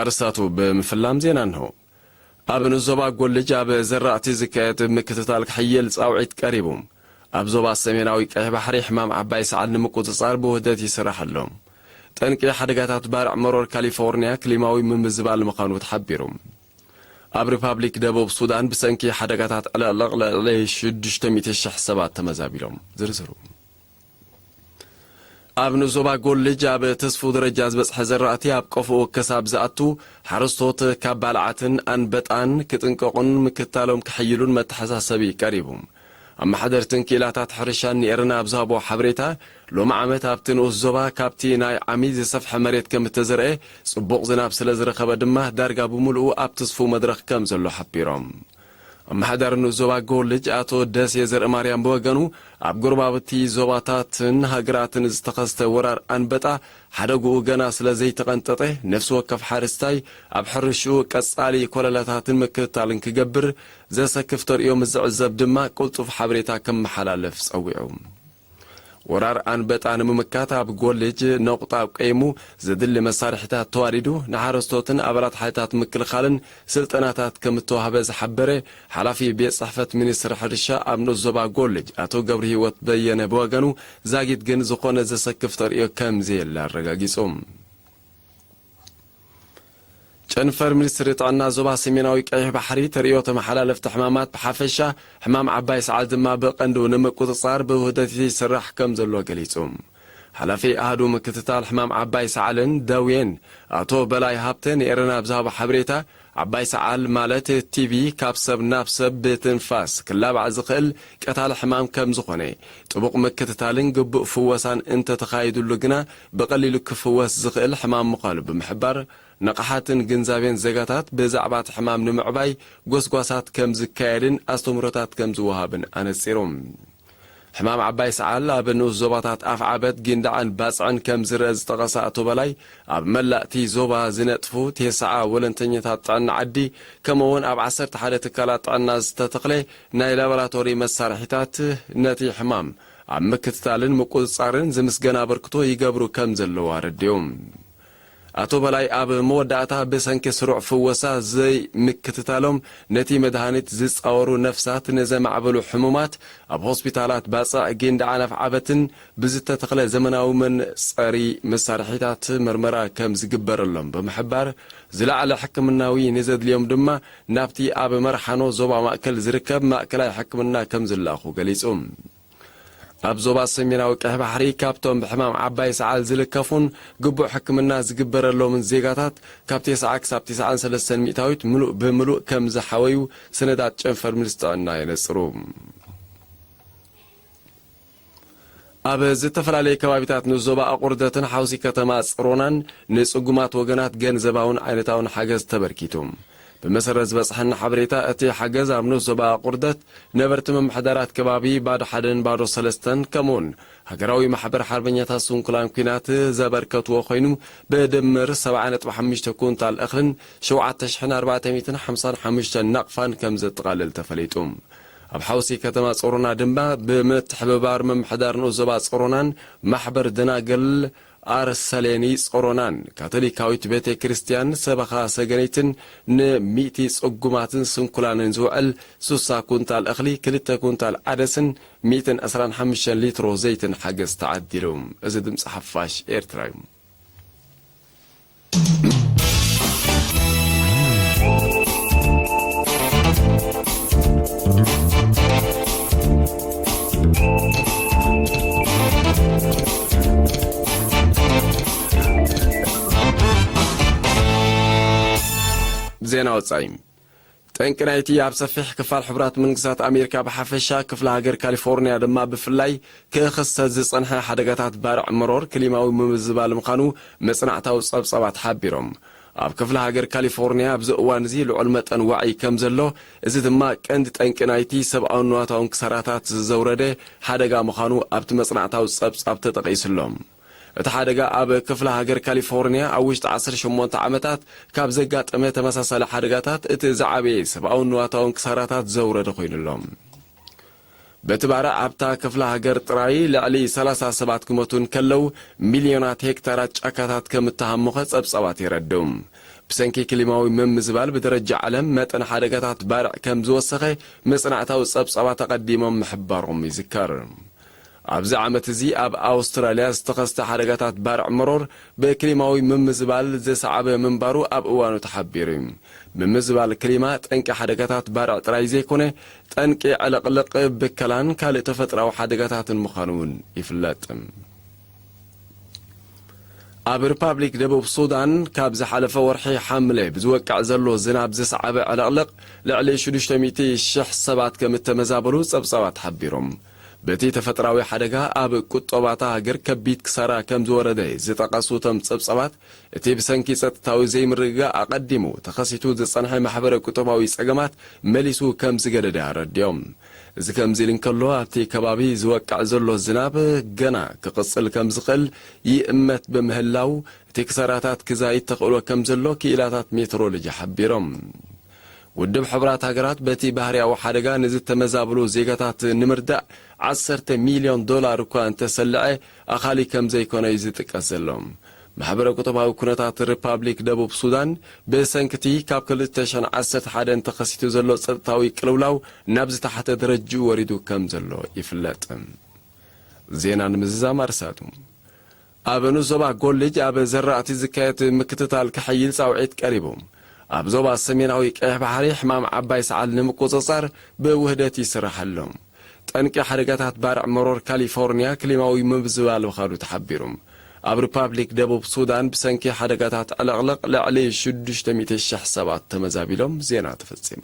ኣርእስታቱ ብምፍላም ዜና እንሆ። ኣብ ንዞባ ጎልጅ ኣብ ዘራእቲ ዝካየድ ምክትታል ክሕይል ጻውዒት ቀሪቡ። ኣብ ዞባ ሰሜናዊ ቀይሕ ባሕሪ ሕማም ዓባይ ሰዓል ንምቁጽጻር ብውህደት ይስራሕ ኣሎ። ጠንቂ ሓደጋታት ባርዕ መሮር ካሊፎርኒያ ክሊማዊ ምምዝባል ምዃኑ ተሓቢሩ። ኣብ ሪፓብሊክ ደቡብ ሱዳን ብሰንኪ ሓደጋታት ዕለቕለቕ ልዕሊ ሽዱሽተ ሚእቲ ሽሕ ሰባት ተመዛቢሎም። ዝርዝሩ። ኣብ ንዞባ ጎልጅ ኣብ ተስፉ ደረጃ ዝበጽሐ ዘራእቲ ኣብ ቀፍኡ ከሳብ ዝኣቱ፣ ሓረስቶት ካብ ባልዓትን ኣንበጣን ክጥንቀቑን ምክታሎም ክሕይሉን መተሓሳሰቢ ቀሪቡ። ኣመሓደርትን ክኢላታት ሕርሻን ንኤረና ኣብ ዝሃቦ ሓበሬታ፣ ሎሚ ዓመት ኣብቲ ንኡስ ዞባ ካብቲ ናይ ዓሚ ዝሰፍሐ መሬት ከም እተዘርአ፣ ጽቡቕ ዝናብ ስለ ዝረኸበ ድማ ዳርጋ ብምሉኡ ኣብ ትስፉው መድረኽ ከም ዘሎ ሓቢሮም። ኣመሓዳሪ ንኡስ ዞባ ጎልጅ ኣቶ ደሴ ዘርእማርያም ብወገኑ፣ ኣብ ጎረባብቲ ዞባታትን ሃገራትን ዝተኸስተ ወራር ኣንበጣ ሓደግኡ ገና ስለ ዘይተቐንጠጠ፣ ነፍሲ ወከፍ ሓረስታይ ኣብ ሕርሽኡ ቀጻሊ ኮለላታትን ምክትታልን ክገብር፣ ዘሰክፍ ተርእዮ ምስ ዝዕዘብ ድማ ቅልጡፍ ሓበሬታ ከመሓላልፍ ጸዊዑ። ወራር ኣንበጣ ንምምካት ኣብ ጎልጅ ነቑጣ ቆይሙ፣ ዘድሊ መሳርሒታት ተዋዲዱ፣ ንሓረስቶትን ኣባላት ሓይልታት ምክልኻልን ስልጠናታት ከም እተዋህበ ዝሓበረ ሓላፊ ቤት ጽሕፈት ሚኒስትሪ ሕርሻ ኣብ ንኡስ ዞባ ጎልጅ ኣቶ ገብረሂወት በየነ ብወገኑ፣ ዛጊት ግን ዝኾነ ዘሰክፍ ተርእዮ ከም ዘየለ ኣረጋጊጹ። ጨንፈር ሚኒስትሪ ጥዕና ዞባ ሰሜናዊ ቀይሕ ባሕሪ፣ ተርእዮ ተመሓላለፍቲ ሕማማት ብሓፈሻ፣ ሕማም ዓባይ ሰዓል ድማ ብቐንዱ ንምቁጽጻር ብውህደት ይስራሕ ከም ዘሎ ገሊጹ። ሓላፊ ኣሃዱ ምክትታል ሕማም ዓባይ ሰዓልን ደዌን ኣቶ በላይ ሃብተ ንኤረና ኣብ ዝሃቦ ሓበሬታ፣ ዓባይ ሰዓል ማለት ቲቢ ካብ ሰብ ናብ ሰብ ብትንፋስ ክላባዕ ዝኽእል ቀታሊ ሕማም ከም ዝኾነ፣ ጥቡቕ ምክትታልን ግቡእ ፍወሳን እንተተኻይዱሉ ግና ብቐሊሉ ክፍወስ ዝኽእል ሕማም ምዃኑ ብምሕባር፣ ንቕሓትን ግንዛቤን ዜጋታት ብዛዕባ እቲ ሕማም ንምዕባይ ጎስጓሳት ከም ዝካየድን ኣስተምህሮታት ከም ዝወሃብን ኣነጺሩ። ሕማም ዓባይ ሰዓል ኣብ ንኡስ ዞባታት ኣፍዓበት፣ ጊንዳዕን ባጽዕን ከም ዝረአ ዝጠቐሰ ኣቶ በላይ፣ ኣብ መላእ እቲ ዞባ ዝነጥፉ ተስዓ ወለንተኛታት ጥዕና ዓዲ፣ ከምኡ'ውን ኣብ ዓሰርተ ሓደ ትካላት ጥዕና ዝተተኽለ ናይ ላቦራቶሪ መሳርሒታት፣ ነቲ ሕማም ኣብ ምክትታልን ምቁጽጻርን ዝምስገን ኣበርክቶ ይገብሩ ከም ዘለዉ ኣረዲኡ። ኣቶ በላይ ኣብ መወዳእታ፣ ብሰንኪ ስሩዕ ፍወሳ ዘይምክትታሎም፣ ነቲ መድሃኒት ዝጻወሩ ነፍሳት ንዘማዕበሉ ሕሙማት፣ ኣብ ሆስፒታላት ባጽዕ፣ ጊንዳዕን ኣፍዓበትን ብዝተተኽለ ዘመናዊ መንጸሪ መሳርሒታት መርመራ ከም ዝግበረሎም ብምሕባር፣ ዝለዓለ ሕክምናዊ ንዘድልዮም ድማ ናብቲ ኣብ መርሓኖ ዞባ ማእከል ዝርከብ ማእከላይ ሕክምና ከም ዝላኹ ገሊጹ። ኣብ ዞባ ሰሜናዊ ቀይሕ ባሕሪ፣ ካብቶም ብሕማም ዓባይ ሰዓል ዝልከፉን ግቡእ ሕክምና ዝግበረሎምን ዜጋታት፣ ካብ ተስዓ ክሳብ ተስዓን ሰለስተን ሚእታዊት ምሉእ ብምሉእ ከም ዝሓወዩ ሰነዳት ጨንፈር ሚኒስትሪ ጥዕና የነጽሩ። ኣብ ዝተፈላለየ ከባቢታት ንዞባ ኣቑርደትን ሓውሲ ከተማ ጽሮናን ንጽጉማት ወገናት ገንዘባውን ዓይነታውን ሓገዝ ተበርኪቱ። ብመሰረት ዝበጽሐና ሓበሬታ፣ እቲ ሓገዝ ኣብ ንኡስ ዞባ ኣቑርደት ነበርቲ ምምሕዳራት ከባቢ ባዶ ሓደን ባዶ ሰለስተን፣ ከምኡውን ሃገራዊ ማሕበር ሓርበኛታት ስንኩላን ኲናት ዘበርከትዎ ኮይኑ፣ ብድምር ሰብዓ ነጥቢ ሓሙሽተ ኩንታል እኽልን ሸውዓተ ሽሕን ኣርባዕተ ሚእትን ሓምሳን ሓሙሽተን ናቕፋን ከም ዘጠቓልል ተፈሊጡ። ኣብ ሓውሲ ከተማ ጾሮና ድማ፣ ብምትሕብባር ምምሕዳር ንኡስ ዞባ ጾሮናን ማሕበር ደናግል ኣርሰሌኒ ጾሮናን ካቶሊካዊት ቤተ ክርስቲያን ሰበኻ ሰገነይትን፣ ንሚእቲ ጽጉማትን ስንኩላንን ዝውዕል ሱሳ ኩንታል እኽሊ፣ ክልተ ኩንታል ዓደስን ሚእትን ዕስራን ሓሙሽተን ሊትሮ ዘይትን ሓገዝ ተዓዲሉ። እዚ ድምጺ ሓፋሽ ኤርትራ እዩ። ዜና ወጻኢ። ጠንቂ ናይቲ ኣብ ሰፊሕ ክፋል ሕቡራት መንግስታት ኣሜሪካ ብሓፈሻ፣ ክፍለ ሃገር ካሊፎርኒያ ድማ ብፍላይ ክኽሰት ዝጸንሐ ሓደጋታት ባርዕ መሮር ክሊማዊ ምምዝባል ምዃኑ መጽናዕታዊ ጸብጻባት ሓቢሮም። ኣብ ክፍለ ሃገር ካሊፎርኒያ ኣብዚ እዋን እዚ ልዑል መጠን ዋዒ ከም ዘሎ፣ እዚ ድማ ቀንዲ ጠንቂ ናይቲ ሰብኣውን ንዋታውን ክሳራታት ዘውረደ ሓደጋ ምዃኑ ኣብቲ መጽናዕታዊ ጸብጻብ ተጠቒሱ ኣሎ። እቲ ሓደጋ ኣብ ክፍለ ሃገር ካሊፎርኒያ ኣብ ውሽጢ ዓሰርተ ሸሞንተ ዓመታት ካብ ዘጋጠመ ተመሳሳሊ ሓደጋታት እቲ ዝዓበየ ሰብኣውን ንዋታውን ክሳራታት ዘውረደ ኮይኑ ኣሎ። በቲ ባርዕ ኣብታ ክፍለ ሃገር ጥራይ ልዕሊ ሰላሳ ሰባት ክሞቱ እንከለዉ፣ ሚልዮናት ሄክታራት ጫካታት ከም እተሃሞኸ ጸብጻባት የረድኡ። ብሰንኪ ክሊማዊ ምምዝባል ብደረጃ ዓለም መጠን ሓደጋታት ባርዕ ከም ዝወሰኸ መጽናዕታዊ ጸብጻባት ኣቐዲሞም ምሕባሮም ይዝከር። ኣብዚ ዓመት እዚ ኣብ ኣውስትራልያ ዝተኸስተ ሓደጋታት ባርዕ መሮር ብክሊማዊ ምምዝባል ዘሰዓበ ምንባሩ ኣብ እዋኑ ተሓቢሩ እዩ። ምምዝባል ክሊማ ጠንቂ ሓደጋታት ባርዕ ጥራይ ዘይኮነ፣ ጠንቂ ዕልቕልቕ፣ ብከላን ካልእ ተፈጥራዊ ሓደጋታትን ምዃኑ እውን ይፍለጥ። ኣብ ሪፓብሊክ ደቡብ ሱዳን ካብ ዝሓለፈ ወርሒ ሓምለ ብዝወቅዕ ዘሎ ዝናብ ዝሰዓበ ዕልቕልቕ ልዕሊ ሽዱሽተ ሚእቲ ሽሕ ሰባት ከም እተመዛበሉ ጸብጻባት ሓቢሮም። በቲ ተፈጥራዊ ሓደጋ ኣብ ቁጠባታ ሃገር ከቢድ ክሳራ ከም ዝወረደ ዝጠቐሱ እቶም ጸብጻባት፣ እቲ ብሰንኪ ጸጥታዊ ዘይምርግጋእ ኣቐዲሙ ተኸሲቱ ዝጸንሐ ማሕበረ ቁጠባዊ ጸገማት መሊሱ ከም ዝገደደ ኣረድዮም። እዚ ከምዚ ኢሉ እንከሎ፣ ኣብቲ ከባቢ ዝወቅዕ ዘሎ ዝናብ ገና ክቕጽል ከም ዝኽእል ይእመት ብምህላው፣ እቲ ክሳራታት ክዛይድ ተኽእሎ ከም ዘሎ ክኢላታት ሜትሮሎጂ ሓቢሮም። ውድብ ሕቡራት ሃገራት በቲ ባህርያዊ ሓደጋ ንዝተመዛብሉ ዜጋታት ንምርዳእ ዓሰርተ ሚልዮን ዶላር እኳ እንተሰልዐ፣ ኣኻሊ ከም ዘይኮነ እዩ ዝጥቀስ ዘሎ። ማሕበረ ቁጠባዊ ኩነታት ሪፓብሊክ ደቡብ ሱዳን ብሰንክቲ ካብ ክልተ ሽሕን ዓሰርተ ሓደን ተኸሲቱ ዘሎ ጸጥታዊ ቅልውላው ናብ ዝተሓተ ደረጅኡ ወሪዱ ከም ዘሎ ይፍለጥ። ዜና ንምዝዛም ኣርሳቱ። ኣብ ንዞባ ጎልጅ ኣብ ዘራእቲ ዝካየድ ምክትታል ክሕይል ጻውዒት ቀሪቡ። ኣብ ዞባ ሰሜናዊ ቀይሕ ባሕሪ ሕማም ዓባይ ሰዓል ንምቁጽጻር ብውህደት ይስራሕ ኣሎ። ጠንቂ ሓደጋታት ባርዕ መሮር ካሊፎርኒያ ክሊማዊ ምምዝባል ምዃኑ ተሓቢሩ። ኣብ ሪፓብሊክ ደቡብ ሱዳን ብሰንኪ ሓደጋታት ዕልቕልቕ ልዕሊ ሽዱሽተ ሚእቲ ሽሕ ሰባት ተመዛቢሎም። ዜና ተፈጺሙ።